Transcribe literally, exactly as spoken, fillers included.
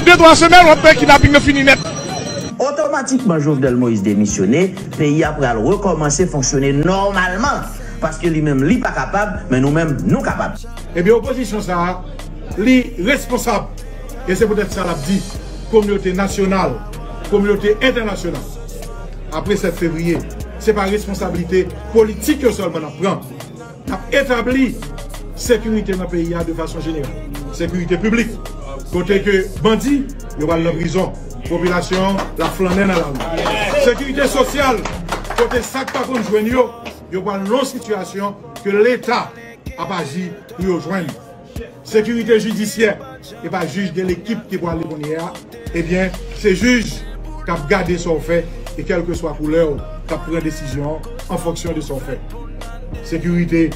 De twa semèn, w ap wè kidnaping nan fini nèt. Otomatikman Jovenel Moïse demisyone, peyi a pral rekòmanse fonksyone nòmalman. Paske li menm li pa kapab, men nou menm nou kapab. Ebyen, opozisyon sa a, li responsab. E se poutèt sa l ap di kominote nasyonal, kominote entènasyonal, apre sèt fevriye, se pa responsablite politik yo sèlman n ap pran. N ap etabli sekirite nan peyi a de fason jeneral. Sekirite piblik, kote ke bandi, yo pral nan prizon. Popilasyon an, l ap flannen nan lari. Sekirite sosyal, kote sa k pa konn jwenn yo, yo pral nan yon sitiyasyon ke Leta ap aji pou yo jwenn. Sekirite jidisyè, e pa jij de lekip ki pwale kounye a, ebyen, se jij k ap gade sa w fè, e kèlkeswa koulè w, k ap pran desizyon an an fonksyon de sa w fè. Sekirite